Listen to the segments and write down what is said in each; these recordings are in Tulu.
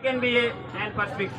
Second B A and first B.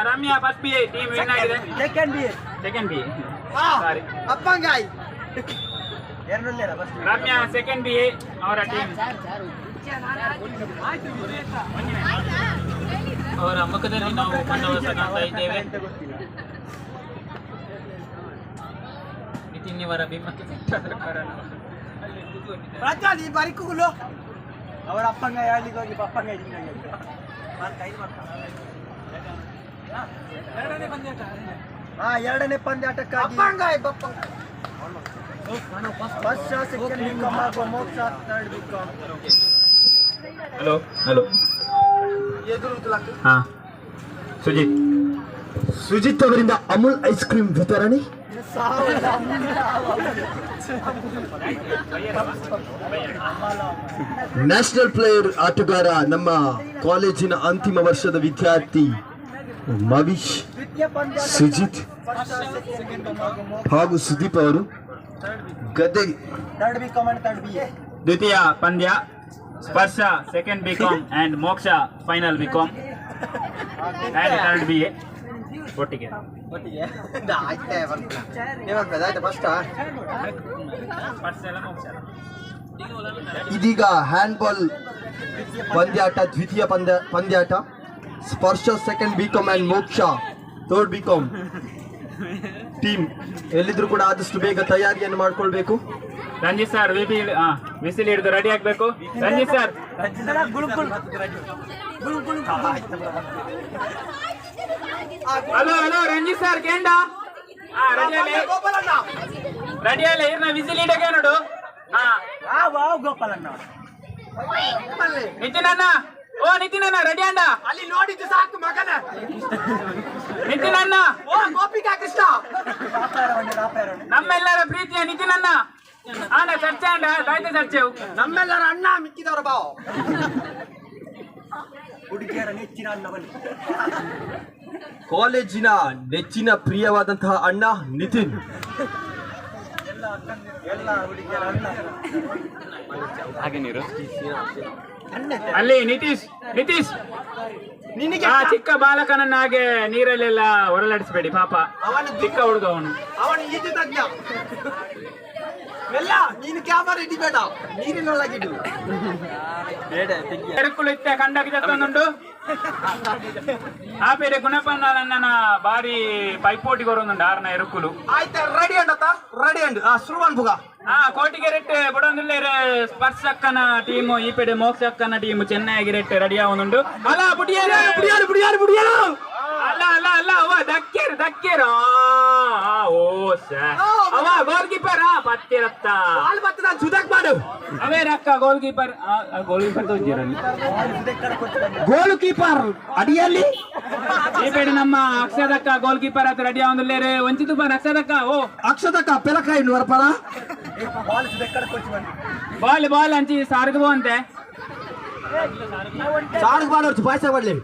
Ramya first B A team win ಆಗಿದೆ. Second B. Second B, sorry. ಅಪ್ಪಂಗಾಯಿ. Ramya second B A ಅವರ ಟೀಮ್. ಅವರ ಮುಖದಲ್ಲಿ ನಾವು ಮಂದಹಾಸ ಕಾಣ್ತಾ ಇದ್ದೇವೆ. ನಿತಿನ್ ಇವರ ಬಿಂಬಕ್ಕೆ ಸಿಕ್ಕಾದ ಕಾರಣ ಅಲ್ಲಿ ಕೂತ್ಕೊಂಡಿದ್ದಾರೆ. ಪ್ರಜ್ವಲ್ ಈ ಬರಿಕುಗಳು ಅವರ ಅಪ್ಪಂಗಾಯಿ ಹಳ್ಳಿಗೆ ಹೋಗಿ ಪಪ್ಪಂಗಾಯಿ. ಎರಡನೇ ಪಂದ್ಯಾಟಕ್ಕಾಗಿ ಅಪ್ಪಂಗಾಯಿ ಬಪ್ಪಂಗಾಯಿ. ಫಸ್ಟ್ ಸೆಕೆಂಡ್ ಬಿ ಕಾಮ್ ಹಾಗೂ Moksha third B Com. Hello, hello. ಎದುರು. ಹಾ, ಸುಜಿತ್. ಸುಜಿತ್ ಅವರಿಂದ ಅಮೂಲ್ ಐಸ್ ಕ್ರೀಮ್ ವಿತರಣೆ. ನ್ಯಾಷನಲ್ ಪ್ಲೇಯರ್ ಆಟಗಾರ, ನಮ್ಮ ಕಾಲೇಜಿನ ಅಂತಿಮ ವರ್ಷದ ವಿದ್ಯಾರ್ಥಿ ಮವೀಶ್, ದ್ವಿತೀಯ ಪಂದ್ಯ. ಸುಜಿತ್ ಹಾಗೂ ಸುದೀಪ್ ಅವರು ಗದ್ದೆ. Third B Com and third B A. ದ್ವಿತೀಯ ಪಂದ್ಯ Sparsha second B Com and Moksha final B Com and third B A ಒಟ್ಟಿಗೆ. ಒಟ್ಟಿಗೆ ಆಯ್ತೆ ಬರ್ತದೆ. ಆಯ್ತಾ ಫಸ್ಟ್? ಸ್ಪರ್ಶ ಎಲ್ಲ ಮೋಕ್ಷ. ಇದೀಗ ಹ್ಯಾಂಡ್ಬಾಲ್ ಪಂದ್ಯಾಟ, ದ್ವಿತೀಯ ಪಂದ್ಯಾಟ. Sparsha second B Com and Moksha third B Com team ಎಲ್ಲಿದ್ರು ಕೂಡ ಆದಷ್ಟು ಬೇಗ ತಯಾರಿಯನ್ನು ಮಾಡ್ಕೊಳ್ಬೇಕು. ರಂಜಿತ್ ಸರ್, ವಿಬಿ ವಿಸಿಲ್ ಹಿಡಿದು ರೆಡಿ ಆಗ್ಬೇಕು Ranjith sir. Hello, hello, Ranjith sir, ಕೇಂಡ ಹಾ ರೆಡಿ ಅಲ್ಲೇ, ರೆಡಿ ಅಲ್ಲ. ಇರ್ನ ವಿಸಿಲ್ ಹಿಡಕ್ಕೆ ನೋಡು. ಹಾ. ವಾವ್ ಗೋಪಾಲಣ್ಣ. ನಿತಿನ್ ಅಣ್ಣ, ಓ ನಿತಿನ್ ಅಣ್ಣ, ರೆಡಿ ಅಣ್ಣ. ಅಲ್ಲಿ ನೋಡಿದ್ದು ಸಾಕು ಮಗನ. ನಿತಿನ್ ಅಣ್ಣ. ಓ ಗೋಪಿಕಾ ಕೃಷ್ಣ. ನಮ್ಮೆಲ್ಲರ ಪ್ರೀತಿಯ ನಿತಿನ್ ಅಣ್ಣ. ಅಣ್ಣ, ಚರ್ಚೆ ಅಣ್ಣ, ಆಯ್ತು ಚರ್ಚೆ. ನಮ್ಮೆಲ್ಲರ ಅಣ್ಣ, ಮಿಕ್ಕಿದವರ ಬಾವು, ಹುಡುಗಿಯರ ನೆಚ್ಚಿನ ಅಣ್ಣ ಬನ್ನಿ. ಕಾಲೇಜಿನ ನೆಚ್ಚಿನ ಪ್ರಿಯವಾದಂತಹ ಅಣ್ಣ ನಿತಿನ್. ಎಲ್ಲ ಹುಡುಗಿಯರ ಅಣ್ಣ. ಅಲ್ಲಿ ನಿತೀಶ್, ನಿತೀಶ್. ನಿನಗೆ ಆ ಚಿಕ್ಕ ಬಾಲಕನನ್ನ ಹಾಗೆ ನೀರಲ್ಲೆಲ್ಲ ಹೊರಲಾಡಿಸ್ಬೇಡಿ, ಪಾಪ. ಅವನು ಚಿಕ್ಕ ಹುಡುಗ ಅವನು. ಅವನು ಈಜು ತಜ್ಞ. ಎಲ್ಲ ನೀನು ಕ್ಯಾಮರಾ ಹಿಡಿಬೇಡ, ನೀರಿನೊಳಗಿಡು. ಎರುಕುಲು ಇತ್ತೆ ಕಂಡಕ್ಕೆ ಜತ್ತೊಂದುಂಡು. ಆ ಬೇರೆ ಗುಣಪನ್ನ ನನ್ನ ಬಾರಿ ಪೈಪೋಟಿ ಕೊರೊಂದುಂಡು ಆರ್ನ ಎರುಕುಲು. ಆಯ್ತಾ, ರೆಡಿ ಅಂಡತ್ತ, ರೆಡಿ ಅಂಡ್ ಆ ಸುರುವನ್ ಬುಗ. ಆ ಕೋಟಿಗೆ ರೆಟ್ ಬುಡೊಂದುಲ್ಲೇರ್ ಸ್ಪರ್ಶಕ್ಕನ ಟೀಮ್. ಈ ಪೆಡೆ ಮೋಕ್ಷಕ್ಕನ ಟೀಮ್ ಚೆನ್ನಾಗಿ ರೆಟ್ ರೆಡಿ ಆವೊಂದುಂಡು. ಅಲ್ಲ ಬುಡಿಯೇರು. ಬುಡಿಯಾರು, ಬುಡಿಯಾರು, ಬುಡಿಯಾರು. ಅಲ್ಲ, ಅಲ್ಲ, ಅಲ್ಲ, ಅವ ದಕ್ಕೇರು, ದಕ್ಕೇರು. ಆ, ಆ, ಓ ಸ ಅವ ಗೋಲ್ ಕೀಪರ್ ಪತ್ತಿರತ್ತ. ಬಾಲ್ ಬರ್ತದ, ಸುಧಾಕ್ ಮಾಡು. ಅವೇ ರಕ್ಕ ಗೋಲ್ ಕೀಪರ್, ಗೋಲ್ ಕೀಪರ್ ತೋಜಿರಲ್ಲಿ. ಗೋಲ್ ಕೀಪರ್ ಅಡಿಯಲ್ಲಿ. ಈ ಪೇಡೆ ನಮ್ಮ ಅಕ್ಷದಕ್ಕ ಗೋಲ್ ಕೀಪರ್ ಆತ ರೆಡಿ ಆವೊಂದುಲ್ಲೇರ್. ಒಂಚಿ ತುಪ್ಪ ಅಕ್ಷದಕ್ಕ, ಓ. ಅಕ್ಷತಕ್ಕ ಪೆಲಕಾಯಿ ವರ್ಪರ. ಬಾಲ್, ಬಾಲ್ ಅಂಚಿ ಸಾರ್ಗು ಅಂತೆ. ಸಾರ್ಗ್ ಮಾಡೋದು ಪಾಯಸ ಕೊಡ್ಲಿ.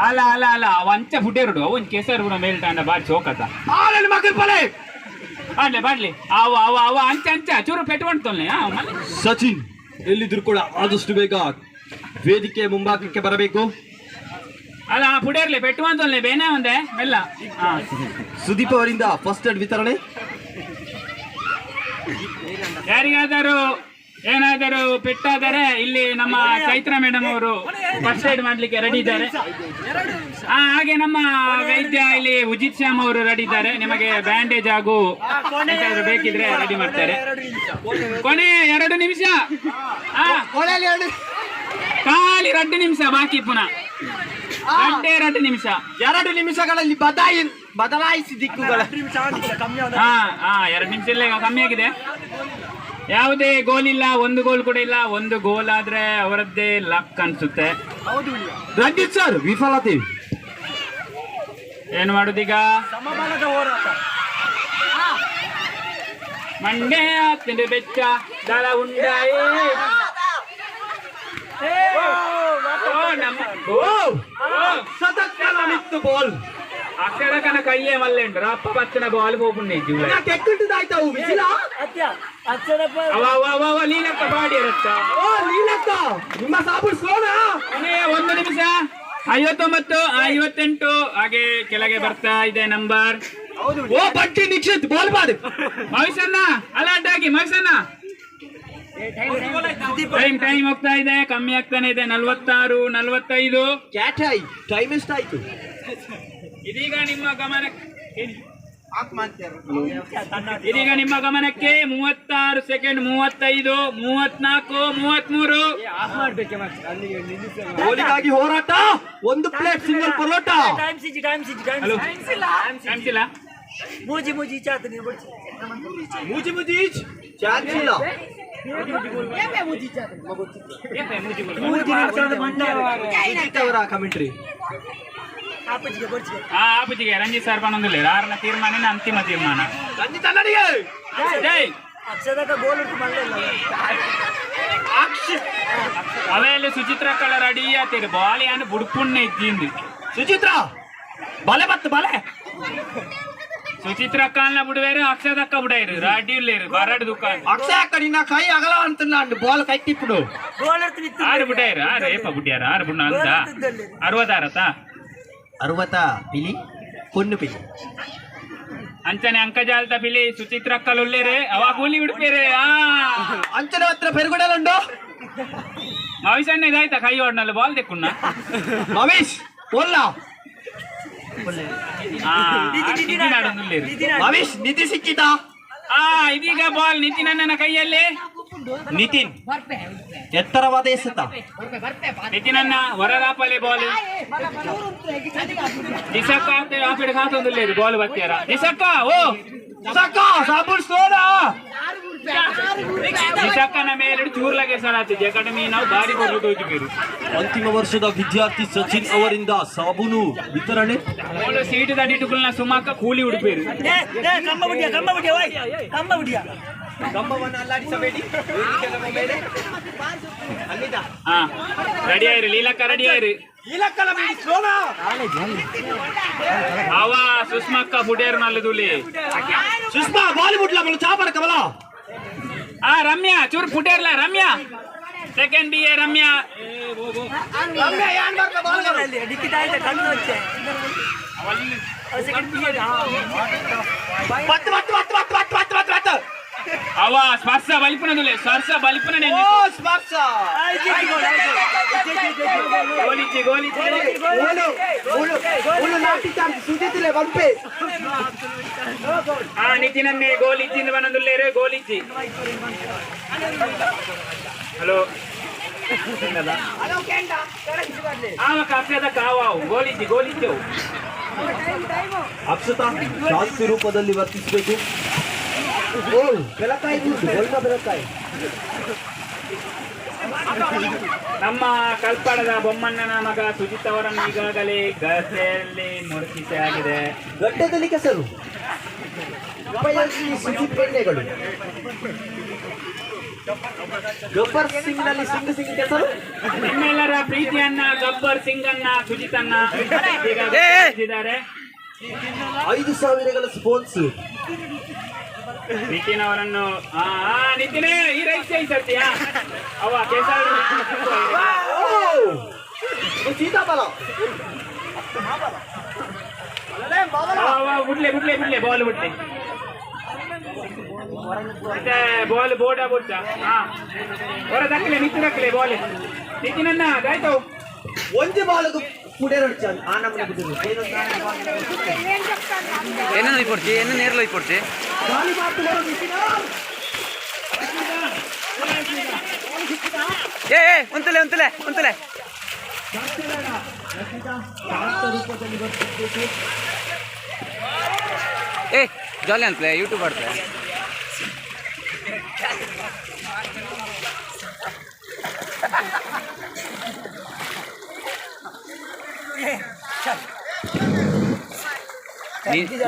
ಅಲ್ಲ, ಅಲ್ಲ, ಅಲ್ಲ, ಅವ ಅಂಚ ಫುಟೇರುಡು. ಅವ್ ಕೆಸರು ಕೂಡ ಮೇಲ್ಟಾಂಡ ಬಾರಿ ಚೋಕತ. ಆಲಲ್ಲಿ ಮಗನ್ ಪಲೆ. ಬಾಡ್ಲಿ, ಬಾಡ್ಲಿ. ಅವ ಅವ ಅವ ಅಂಚ ಅಂಚ ಚೂರು ಪೆಟ್ಟು ಮಲ್ಲಿ. ಸಚಿನ್ ಎಲ್ಲಿದ್ರು ಕೂಡ ಆದಷ್ಟು ಬೇಗ ವೇದಿಕೆ ಮುಂಭಾಗಕ್ಕೆ ಬರಬೇಕು. ಅಲ್ಲ, ಆ ಪುಡೇರ್ಲಿ ಪೆಟ್ಟು ಅಂತೊಲ್ಲೆ ಬೇನೆ ಒಂದೇ ಮೆಲ್ಲ. ಹಾ. ಸುದೀಪ್ ಅವರಿಂದ ಫಸ್ಟ್ ಏಡ್ ವಿತರಣೆ. ಯಾರಿಗಾದರೂ ಏನಾದರೂ ಪೆಟ್ಟಾದರೆ ಇಲ್ಲಿ ನಮ್ಮ ಚೈತ್ರ ಮೇಡಮ್ ಅವರು ಫಸ್ಟ್ ಏಡ್ ಮಾಡ್ಲಿಕ್ಕೆ ರೆಡಿ ಇದ್ದಾರೆ. ಹಾಗೆ ನಮ್ಮ ವೈದ್ಯ ಇಲ್ಲಿ ಉಜಿತ್ ಶ್ಯಾಮ್ ಅವರು ರೆಡಿ ಇದ್ದಾರೆ. ನಿಮಗೆ ಬ್ಯಾಂಡೇಜ್ ಹಾಗೂ ಎಂತಾದ್ರೂ ಬೇಕಿದ್ರೆ ರೆಡಿ ಮಾಡ್ತಾರೆ. ಕೊನೆ 2 ನಿಮಿಷ. ಕೊನೆಯಲ್ಲಿ ಎರಡು. ಖಾಲಿ 2 ನಿಮಿಷ ಬಾಕಿ. ಪುನಃ ಎರಡೇ 2 ನಿಮಿಷ. 2 ನಿಮಿಷಗಳಲ್ಲಿ ಬದಾಯಿ ಬದಲಾಯಿಸಿ ದಿಕ್ಕುಗಳ. ಹಾ ಹಾ 2 ನಿಮಿಷ ಇಲ್ಲ, ಈಗ ಕಮ್ಮಿ ಆಗಿದೆ. ಯಾವುದೇ ಗೋಲ್ ಇಲ್ಲ, ಒಂದು ಗೋಲ್ ಕೂಡ ಇಲ್ಲ. ಒಂದು ಗೋಲ್ ಆದ್ರೆ ಅವರದ್ದೇ ಲಕ್ ಅನ್ಸುತ್ತೆ. ರಂಜಿತ್ ಸರ್ ವಿಫಲತೆ. ಏನು ಮಾಡುದೀಗ? ಸಮಬಲದ ಹೋರಾಟ. ಮಂಡೆ ತಿಂಡಿ ಬೆಚ್ಚ ದಳ ಉಂಡಾಯಿ. ಓ ನಮ್ಮ ಓ ಓ. ಸತಕ್ಕಲ ಬಾಲ್. ಅಕ್ಷರಕನ ಕೈಯೇ ಮಲ್ಲೆಂಡ್ರ ಅಪ್ಪ ಬಚ್ಚನ ಬಾಲ್ ಹೋಗುಂಡೆ. ಕೆಕ್ಕುಂಟದಾಯ್ತಾವು ಬಿಸಿಲ. ಅವ ಅವ ಅವ ಅವ ಲೀಲಕ್ಕ ಬಾಡಿ ಇರುತ್ತ. ಓ ಲೀಲಕ್ಕ, ನಿಮ್ಮ ಸಾಬೂನು ಸ್ಲೋನಾ? ಕೊನೆಯ 1 ನಿಮಿಷ. 59, 58 ಹಾಗೆ ಕೆಳಗೆ ಬರ್ತಾ ಇದೆ ನಂಬರ್. ಓ ಬಟ್ಟಿ ನಿಕ್ಷಿತ್ ಬಾಲ್ ಬಾಡಿ. ಮವಿಸಣ್ಣ ಅಲರ್ಟ್ ಆಗಿ ಮವಿಸಣ್ಣ. ಟೈಮ್ ಟೈಮ್ ಹೋಗ್ತಾ ಇದೆ, ಕಮ್ಮಿ ಆಗ್ತಾನೆ ಇದೆ. 46, 45. ಕ್ಯಾಟ್ ಆಯ್ ಟೈಮ್ ಎಷ್ಟಾಯ್ತು? ಇದೀಗ ನಿಮ್ಮ ಗಮನಕ್ಕೆ ಇದೀಗ ನಿಮ್ಮ ಗಮನಕ್ಕೆ 36 ಸೆಕೆಂಡ್, 35, 34, 33. ಗೋಲಿಗಾಗಿ ಹೋರಾಟ, 1 ಪ್ಲೇಟ್ ಸಿಂಗಲ್ ಪರೋಟ. ಹಲೋ, ಕಾಣಿಸಿಲ್ಲ? ಮೂಜಿ ಮೂಜಿ ಚಾತು ನೀವು ಮೂಜಿ ಮೂಜಿ ಚಾನ್ಸ್ ಇಲ್ಲ. ಸುಜಿತ್ ಅವರ ಕಮೆಂಟ್ರಿ. ಆ ಆಪುಜಿಗೆ ರಂಜಿತ್ ಸರ್ ಬಂದಿಲ್ಲ. ಆರನ ತೀರ್ಮಾನ ಅಂತಿಮ ತೀರ್ಮಾನ. ರಂಜಿತ್ ಅಣ್ಣನಿಗೆ ಜೈ. ಅಕ್ಷದಕ ಗೋಲ್ ಉಂಟು ಮಲ್ಲೆಲ್ಲ. ಅವೆಲ್ಲ ಸುಚಿತ್ರ ಕಲರ್ ಅಡಿ ಆತೀರಿ ಬಾಲಿ ಅನ್ನು ಬುಡ್ಪುಣ್ಣ ಇದ್ದಿಂದು. ಸುಚಿತ್ರ ಬಲೆ ಬತ್ತು ಬಲೆ. ಸುಚಿತ್ರ ಕಾಲ್ನ ಬಿಡುವೇರು, ಅಕ್ಷದಕ್ಕ ಬಿಡೈರು ರಾಡಿ ಇಲ್ಲೇರು ಬರಡ್ ದುಕಾನ್. ಅಕ್ಷಯ ಅಕ್ಕ ನಿನ್ನ ಕೈ ಅಗಲ ಅಂటున్నాడు ಬಾಲ್ ಕೈತಿప్పుడు. ಗೋಲ್ ಇರ್ತು ನಿತ್ತು. ಆರು ಬಿಡೈರು, ಆರು ಏಪ ಬುಡ್ಯಾರ ಆರು ಬುಣ್ಣ ಅಂದ ಅರವತ್ತಾರತ ಅರವತ್ತ ಪಿಲಿ ಪೊನ್ನು ಪಿಲಿ. ಅಂಚನೆ ಅಂಕಜಾಲ್ತ ಪಿಲಿ ಸುಚಿತ್ರ ಅಕ್ಕలుಳ್ಳೇರೆ ಅವ ಕೂಲಿ ಬಿಡ್ಪೇರೆ. ಆ ಅಂಚನೆ ಹತ್ರ ಪೆರುಗುಡಲುಂಡು. ಭವಿಷ್ಯನೇ ಇದಾಯ್ತಾ ಕೈ ಹೊಡ್ನಲ್ಲಿ ಬಾಲ್ ತೆಕ್ಕುಣ್ಣ. ಭವಿಷ್ ಒಲ್ಲ. ಆ, ನಿತಿನ್ ಆಡೊಂದುಲ್ಲೇರು. ಭವಿಷ್ ನಿಧಿ ಸಿಕ್ಕಿದ. ಆ ಇದೀಗ ಬಾಲ್ ನಿತಿನ್ ಅಣ್ಣನ ಕೈಯಲ್ಲಿ. ನಿತಿನ್ ಎತ್ತರವಾದ ಎಸೆತ. ನಿತಿನ್ ಅಣ್ಣ ಹೊರದಾಪಲೆ ಬಾಲ್. ದಿಸಕ್ಕ ಅಂತ ಆಪಿಡ್ ಕಾತೊಂದುಲ್ಲೇರು ಬಾಲ್ ಬತ್ತಿಯಾರ ದಿಸಕ್ಕ. ಓ ದಿಸಕ್ಕ ಸಾಬೂನ್ ಸೋಡಾ. ದಿಸಕ್ಕನ ಮೇಲೆ ಚೂರ್ಲಾಗೆ ಸರ್ ಆತು ಜಗಡ ನಾವು ಬಾರಿ ಕೊಡ್ಲು ತೋಜಿಬೇರು. ಅಂತಿಮ ವರ್ಷದ ವಿದ್ಯಾರ್ಥಿ ಸಚಿನ್ ಅವರಿಂದ ಸಾಬೂನು ವಿತರಣೆ. ಓಲು ಸೀಟು ದಡಿಟುಕುಲ್ನ ಸುಮಾಕ ಕೂಲಿ ಉಡುಪೇರು. ಕಂಬ ಬಿಡಿಯ ಕಂಬ ಬಿಡಿಯ ಓಯ್ ಕಂಬ ಬಿಡಿಯ. ಕಂಬವನ್ನು ಅಲ್ಲಾಡಿಸಬೇಡಿ. ಹಾ ರೆಡಿ ಆಯ್ರಿ ಲೀಲಕ್ಕ, ರೆಡಿ ಆಯ್ರಿ. ಲೀಲಕ್ಕನ ಮೇಲೆ ಸೋನಾ. ಅವ ಸುಷ್ಮಕ್ಕ ಪುಡೇರು ನಲ್ಲದುಲಿ. ಸುಷ್ಮಾ ಬಾಲಿವುಡ್ ಲಮಲು ಚಾಪರ ಕಮಲ. ಆ ರಮ್ಯಾ ಚೂರು ಪುಡೇರ್ಲ Ramya. Second B A Ramya. Ramya ಯಾನ್ ಬರ್ಕ ಬಾಲ್ಗರು. ಡಿಕ್ಕಿತ ಆಯ್ತಾ ಕಣ್ಣು వచ్చೆ ಸೆಕೆಂಡ್ ಪೀರಿಯಡ್. ಪತ್ತು ಪತ್ತು ಪತ್ತು ಪತ್ತು ಪತ್ತು ಪತ್ತು ಪತ್ತು ಪತ್ತು. ಅವ ಸ್ಪರ್ಶ ಬಲಿಪುನದುಲೆ ಸ್ಪರ್ಶ ಬಲಿಪುನ. ಓ ಸ್ಪರ್ಶ. ಗೋಲಿಚ್ಚಿ ಗೋಲಿಚ್ಚಿ. ಓಲು ಓಲು ಓಲು ನಾಟಿ ಚಾನ್ಸ್ ಸುಜಿತ್ಲೆ ಬಂಪೆ. ಆ ನಿತಿನನ್ನೇ ಗೋಲಿಚ್ಚಿಂದ ಬನದುಲ್ಲೇರೆ ಗೋಲಿಚ್ಚಿ. ಹಲೋ ಆವ ಕಾಫಿಯದ ಕಾವಾವು ಗೋಲಿಚ್ಚಿ ಗೋಲಿಚ್ಚು. ಅಕ್ಷತಾ ಶಾಂತಿ ರೂಪದಲ್ಲಿ ವರ್ತಿಸಬೇಕು. ಓ ಬೆಳಕಾಯಿ ಗೋಲ್ಕ ಬೆಳಕಾಯಿ. ನಮ್ಮ ಕಲ್ಪಾಡದ ಬೊಮ್ಮಣ್ಣನ ಮಗ ಸುಜಿತ್ ಅವರನ್ನು ಈಗಾಗಲೇ ಗದ್ದೆಯಲ್ಲಿ ಮುರುಕಿಸಿ ಆಗಿದೆ. ಗಡ್ಡದಲ್ಲಿ ಕೆಸರು. ಸುಜಿತ್ ಬೆಣ್ಣೆಗಳು. ಗಬ್ಬರ್ ಸಿಂಗ್ ನಲ್ಲಿ ಸಿಂಗ್ ಸಿಂಗ್ ಕೆಸರು. ನಿಮ್ಮೆಲ್ಲರ ಪ್ರೀತಿಯನ್ನ ಗಬ್ಬರ್ ಸಿಂಗ್ ಅನ್ನ ಸುಜಿತ್ ಅನ್ನ ಈಗ ಗುರುತಿಸಿದ್ದಾರೆ. 5,000ಗಳ ಸ್ಪಾನ್ಸರ್. ನಿತಿನ್ ಅವರನ್ನು ಆ ಆ, ನಿತಿನ್ ಈ ರೈಸ್ ಈ ಸರ್ತಿಯಾ ಅವ ಕೆಸರು. ಸೀತಾಫಲ. ಅವ ಬಿಡ್ಲೆ ಬಿಡ್ಲೆ ಬಿಡ್ಲೆ ಬಾಲ್ ಬಿಡ್ಲೆ ಮತ್ತೆ ಬಾಲ್ ಬೋರ್ಡ ಬೊಡ್ಡ. ಹಾ ಹೊರ ದಕ್ಕಲೆ ನಿಂತು ದಕ್ಕಲೆ ಬಾಲ್ ನಿತಿನ್ ಅನ್ನ ಆಯ್ತು. ಒಂಜಿ ಬಾಲ್ಗ್ ಪುಡೆರೊಡ್ಚಿ ಆ ನಮೂನೆ ಬಿದ್ದಿದೆ. ಎನ್ನ ಇಪ್ಪೊಡ್ಚಿ ಎನ್ನ ನೇರ್ಲ ಇಪ್ಪೊಡ್ಚಿ. ಗಾಳಿ ಮಾತುಗಳು ನಿತಿನ್. ಏ ಏ ಉಂತಲೆ ಉಂತಲೆ ಉಂತಲೆ. ಏ ಜಾಲಿ ಅಂತಲೆ ಯೂಟ್ಯೂಬ್ ಆಡ್ತೆ.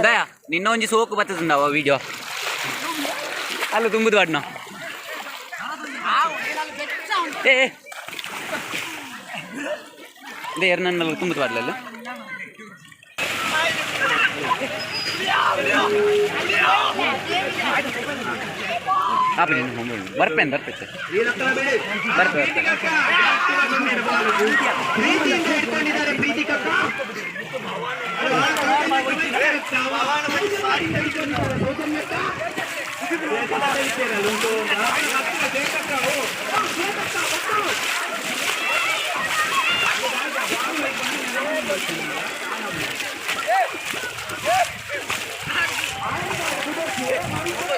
ದಯಾ ನಿನ್ನ ಒಂಜಿ ಸೋಕು ಬರ್ತದಂಡವ ವಿಡಿಯೋ ಅಲ್ಲ ತುಂಬುದು ವಾಡ್ನ. ಏ they ಎರನನ್ನ ತುಂಬುದು ವಾಡ್ಲಲ್ಲ. ಆಪುಜಿ. ಬರ್ಪೇನು, ಬರ್ಪೆ ಬರ್ಪೆ ಬರ್ಪೆ. ಪ್ರೀತಿಯಿಂದ ಇಟ್ಕೊಂಡಿದ್ದಾರೆ ಪ್ರೀತಿ ಕಕ್ಕ.